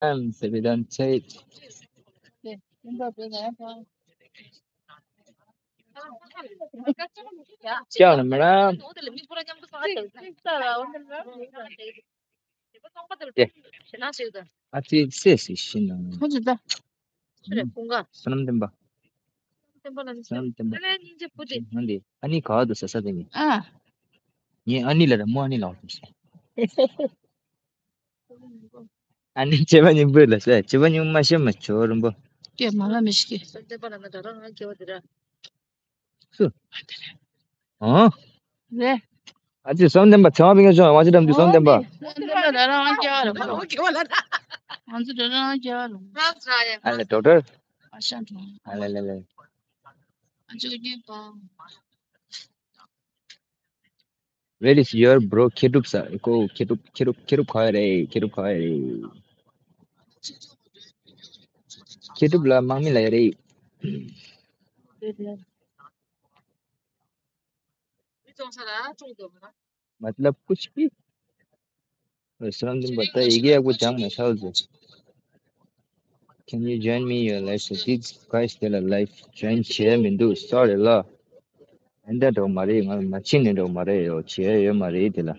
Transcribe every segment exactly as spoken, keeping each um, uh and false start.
ཨམ་སེ་བི་དོན་ཆེ། ཀྱང་ལ་མ་ར། ཨ་ཙི་སེ་སི་ཤི་ན། ཁོ་ཚོ་ད། སོ་ནམ་བསྟན་པ། སོ་ནམ་བསྟན་པ། ང་འདི་ཨ་ནི་ག་བ་དུ་ས་ས་དེ་ནི། ཨ། ངས་ཨ་ནི་ལ་ར་མོ་ཨ་ནི་ལ་བ་དུ་ས། ཨ་ནི་བྱེད་པ་སྙིང་པོ་ལ་ཟེར། བྱེད་པ་སྙིང་པོ་མ་ཤེས་མ་ཆོ་རིན་པོ། ཀྱེ་མ་ལ་མི་ཤེས། སུ། ཨ། རེད། ཨ་ཙི་བསམ་གཏན་པ་ཚེ་དབང་པའི་ངན་ཆོག་ང་ཚོ་འགྲམ་དུ་བསམ་གཏན་པ། བསམ་གཏན་པ་ད་རང་སྐྱེ་བ་རེད། ང་ཚོ་ད་རང་སྐྱེ་བ་རེད། ཨ་ལེ་ཌོག་ཊར། ཨ་ཤ་འགྲོ། ཨ་ལེ་ལེ་ལེ། ཨ་ཅོ་རྒན་པ། Where is your bro? ཁེ་གྲུབ་ས་ཀོ། ཁེ་གྲུབ་ཁེ་གྲུབ་ཁེ་གྲུབ་ག་བ་རེད། ཁེ་གྲུབ་ག་བ་རེད། ཁེ་གྲུབ་ལ་དམག་མི་ལ་ཡ་རེད། मतलब कुछ भी. བསམ་གཏན་པ་ད་ཡི་གེ་ཡག་པོ་སྦྱང་མ་ཤག་ཟེར། Can you join me your live? So these guys, they are live join བྱས་མི་འདུག Sorry ལ། ཨེ་འདྲ་འགྲོ་མ་རེད། ང་མ་ཕྱིན་ནས་འགྲོ་མ་རེད། ཡོ་བྱས་ཡོད་མ་རེད་དེ་ལ།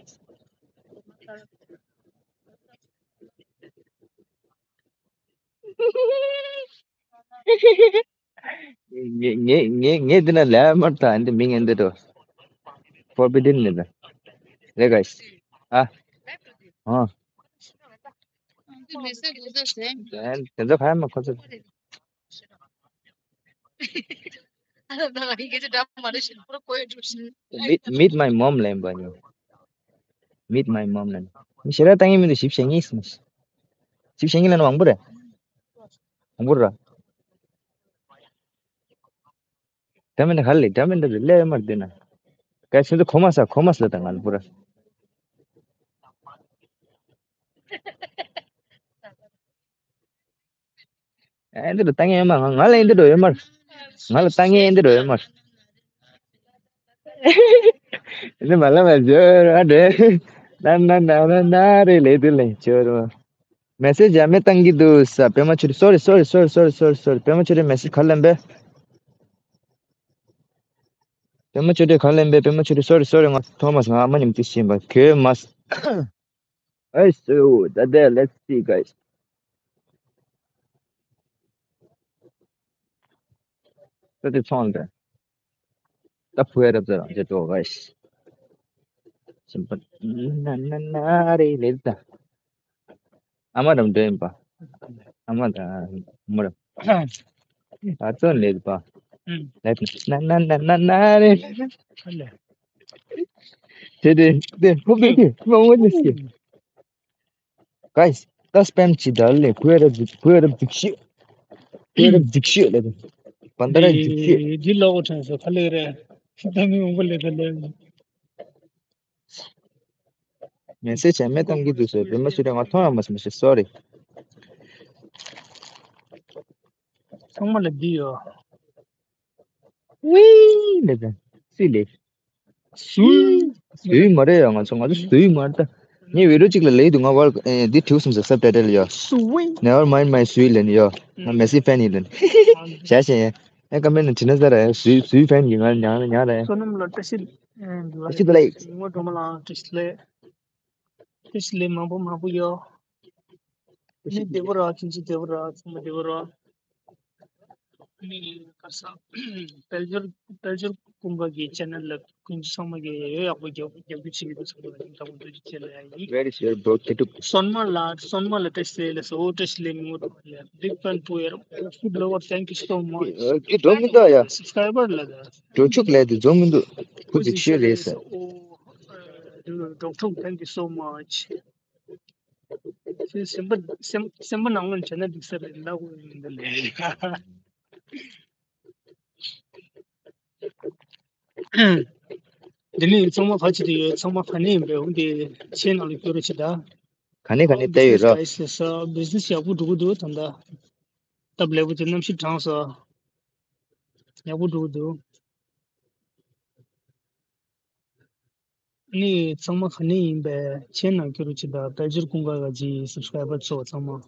ངེ་ངེ་ངེ་ངེ་འདི་ན་ལས་མར་ད་འདི་མིང་འདི་འགྲོ། Forbidden ནི་ད། རེད་guys. ཨ། ཨ། དེ་ཚོ་ཕ་མ་ཁོ་ཚོ། Meet, meet my mom ལེན་པ་ཉོ། Meet my mom ལེན། མི་ཞེ་དྲག་བཏང་ངེས་མི་འདུག་ཞིབ་བཤད་ངེས་སོང་། ཞིབ་བཤད་ངེས་ལ་ནི་མང་པོ་རེད། མང་པོ་ར། ད་མིན་ད་ག་ལེ་ད་མིན་ད་ལེ་མར་འདི་ན། གལ་སྲིད་ཁོ་མ་ས་ཁོ་མ་ས་ལ་ད་ང་ལ་པུ་ར། ཨེ་འདི་འདྲ་ལྟ་ངན་ཡོད་མ། ང་ང་ལ་ཨེ་འདི་འདྲ་ཡོད་མ། ང་ལ་ལྟ་ངན་ཨེ་འདི་འདྲ་ཡོད་མ། འདི་མ་ལ་མ་ཇོ་ར་འདྲེ། ན་ན་ན་ན་ན་རེ་ལེ་དུ་ལེ་ཇོ་ར། མེ་སེ་ཇི་ཡ་མེ་བཏང་གི་འདུག་ས། པད་མ་ཆུ་རི། སོ་རི་སོ་རི་སོ་རི་སོ་རི་སོ་རི། པད་མ་ཆུ་རི་མེ་སེ་ཇི་ག་ལེན་པས། པད་མ་ཆུ་རི་ག་ལེན་པས། པད་མ་ཆུ་རི། སོ་རི་སོ་རི། ང་ཐོ་མ་སི་ང་ཨ་མ་མཉམ་དུ་ཤེས་པ་གོས་མ། Hey, so that there, let's see, guys. ད་དེ་ཚོང་རེད། ད་ཕུ་ཡ་རབ་ཙ་རང་ཅེ་ཏོ་guys. སིམ་པ་ན་ན་ན་རེ་ལེ་ད། ཨ་མ་རམ་འདྲེ་ཡིན་པ། ཨ་མ་ད་མོ་ར། ད་ཚོ་ལེ་པ། ལེ་ན་ན་ན་ན་ན་རེ། དེ་དེ་དེ་ཧུ་བེ་དེ་མ་འོ་ནི་སི། Guys, ད་སི་པེམ་ཅི་ད་ལེ། ཁུ་ར་ཟིག་ཁུ་ར་ཟིག་ཤི། ཁུ་ར་ཟིག་ཤི་ལེ། པན་ད་ར་ཟིག་ཤི། འདི་ལོག་ཁྲང་སོ་ཁ་ལེ་རེ། ད་མི་འོང་པ་ལེ་ད་ལེ། མེ་སེ་ཇི་མེ་བཏང་གི་འདུག་ཟེར། དེ་མ་ཤི་རེ་ང་མཐོང་ཡང་མ་སོང་མ་ཤི། སོ་རི། ཚང་མ་ལ་འདི་ཡོད། ཝི་ལེ་ད། སི་ལེ། སུའི། སུའི་མ་རེད་ཡ། ང་ཚོ་ང་ཚོ་སུའི་མ་རེད་ད། ངས་བི་ཌི་ཡོ་གཅིག་ལ་ལེགས་འདུག་ང་བར་ཨེ་འདི་བྲིས་སོང་ཟེར། སབ་ཊའི་ཊལ་ཡ། སུའི། Never mind my སུའི་ལན་ཡ། ང་མེ་སི་ཕེན་ཡིན་ལན། བྱ་བྱེད་ཡ། ཨེ་ཀ་མེན་ནི་བྲིས་ན་ཟེར་ར་ཡ། སུའི་སུའི་ཕེན་ཡིན། ང་ཉང་ཉང་ར་ཡ། བསོད་ནམས་ལ་བཀྲ་ཤིས། བཀྲ་ཤིས་བདེ་ལེགས། ངོ་སྒྲོལ་མ་ལགས་བཀྲ་ཤིས་བདེ་ལེགས། བཀྲ་ཤིས་བདེ་ལེགས་མང་པོ་མང་པོ་ཡོད། ནི་བདེ་པོ་ར། ཁྱིམ་ཚང་བདེ་པོ་ར། ཚང་མ་བདེ་པོ་ར། ནི་ག་ས་དཔལ་འབྱོར་དཔལ་འབྱོར་ཀུན་དགའ་གི་ཆེ་ནལ་ལ་ཀུན་ཚང་མ་གི་ཡོད་ཡག་པོ་རྒྱབ་རྒྱབ་སྐྱོར་བྱེད་ཀྱི་འདུག་ཚང་མ་ལ་ཐུགས་རྗེ་ཆེ་ལ་ཡ་ཡིན། Where is your bro? ཁེ་ཏུབ། སོན་མ་ལ་སོན་མ་ལ་བཀྲ་ཤིས་བདེ་ལེགས་སོ། བཀྲ་ཤིས་བདེ་ལེགས་མོ་ལ། Big fan ཕུ་ཡར་ཕུ་ལོ་བར། Thank you so much. ཨ་ཀི་འགྲོ་མི་འདུག་ཡ། སབ་སི་ཀ་རའི་བར་ལ་ད། འགྲོ་ཆོག་ལས་དེ་འགྲོ་མི་འདུག་ཕུ་ཐུགས་རྗེ་ཆེ་ལེགས་སོ། ཨོ་ཨ་ཌོག་ཊར། Thank you so much. སེམས་པ་སེམས་སེམས་པ་ནང་ལ་བྱས་ན་འགྲིག་ས་རེད་ལབ་དགོས་ཡོད་མི་འདུག་ལེ། འདི་ནས་ཚང་མ་ཕ་ཆེ་དུ་ཡོད། ཚང་མ་ག་ནས་ཡིན་པའི་འོང་དེ་ཆེ་ནང་ལ་སྐྱོར་རོགས་བྱེད་ད། ག་ནས་ག་ནས་བལྟས་ཡོད་རོགས། བི་ཛི་ནེ་སི་ག་ཡིས་ས་བི་ཛི་ནེ་སི་ཡག་པོ་འགྲོ་གི་འདུག་ད་ལྟ་སྟབས་ལེགས་པོ་དེ་གནམ་གཤིས་གྲང་སོང་། ཡག་པོ་འགྲོ་གི་འདུག་ནི་ཚང་མ་ག་ནས་ཡིན་པའི་མཆན་ནང་བསྐྱོར་རོགས་བྱེད་དང་། དཔལ་འབྱོར་ཀུན་དགའ་གི་སབ་སི་ཀ་རའི་བར་ཚོ་ཚང་མ།